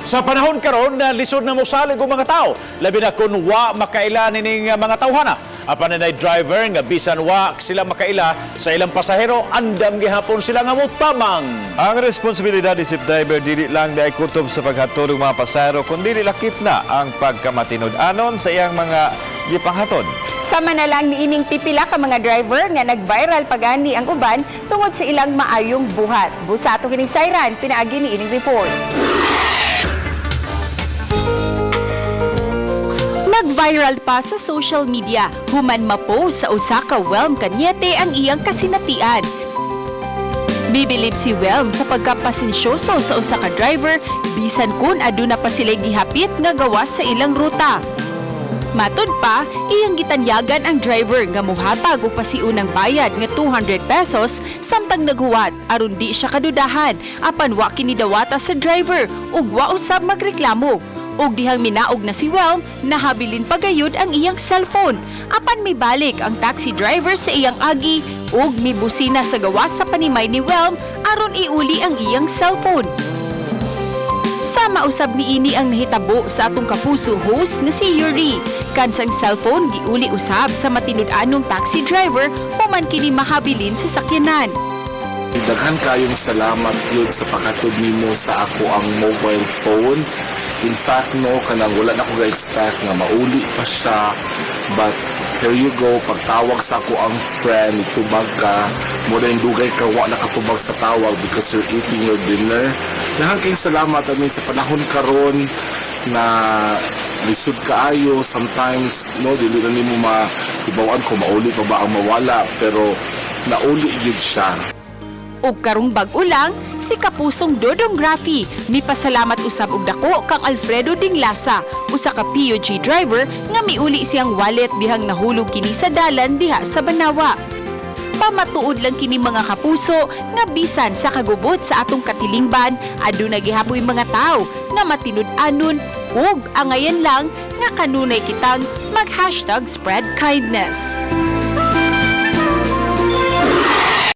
Sa panahon karon na lisod na mosalig og mga tao, labi na kun wa makaila nining mga tawhana. Apan naay driver nga bisan wa sila makaila sa ilang pasahero, andam gihapon sila nga motamang. Ang responsibilidad isip driver dili lang diay kutob sa paghatod og mga pasahero kundi lakip na ang pagkamatinud-anon sa iyang mga gipanghatod. Sama na lang niining pipila ka mga driver nga nag-viral pagani ang uban tungod sa ilang maayong buhat. Busa ato kining sayran, pinaagi ni ining report. Nag-viral pa sa social media human ma-post sa usa ka Welm Cañete ang iyang kasinatian. Bibilib si Welm sa pagkapasensyoso sa usa ka driver bisan kun aduna pa sila gihapit nga gawas sa ilang ruta. Matud pa, iyang gitanyagan ang driver nga muhatag og pasiunang bayad nga 200 pesos samtang naghuwat aron di siya kadudahan, apan wa kini dawata sa driver ug wa usab magreklamo. Ug dihang minaog na si Welm, nahabilin pagayod ang iyang cellphone. Apan mibalik ang taxi driver sa iyang agi ug mibusina sa gawas sa panimay ni Welm aron iuli ang iyang cellphone. Sama usab niini ang nahitabo sa atong Kapuso host nga si Yuri. Kansang cellphone giuli usab sa matinud-anong taxi driver human kini mahabilin sa sakyanan. Daghan kayong salamat yun sa paghatod nimo sa ako ang mobile phone. In fact, no, kanang wala na ko ga-expect nga mauli pa siya. But here you go, pagtawag sa ako ang friend, itubag ka, mo na yung dugay ka, wa nakatubag sa tawag because you're eating your dinner. Daghan kayong salamat, I mean, sa panahon karon na lisod kaayo sometimes, no, dili na nimo maibaw-an kung mauli pa ba ang mawala, pero nauli gyud siya. Ug karong bag-o lang, si Kapusong Dodong Graffy mipasalamat usab og dako kang Alfredo Dinglasa, usa ka PUG driver nga miuli siyang wallet dihang nahulog kini sa dalan diha sa Banawa. Pamatuod lang kini, mga kapuso, nga bisan sa kagubot sa atong katilingban, aduna gihapoy mga tao nga matinud-anon ug angayan lang nga kanunay kitang mag #SpreadKindness.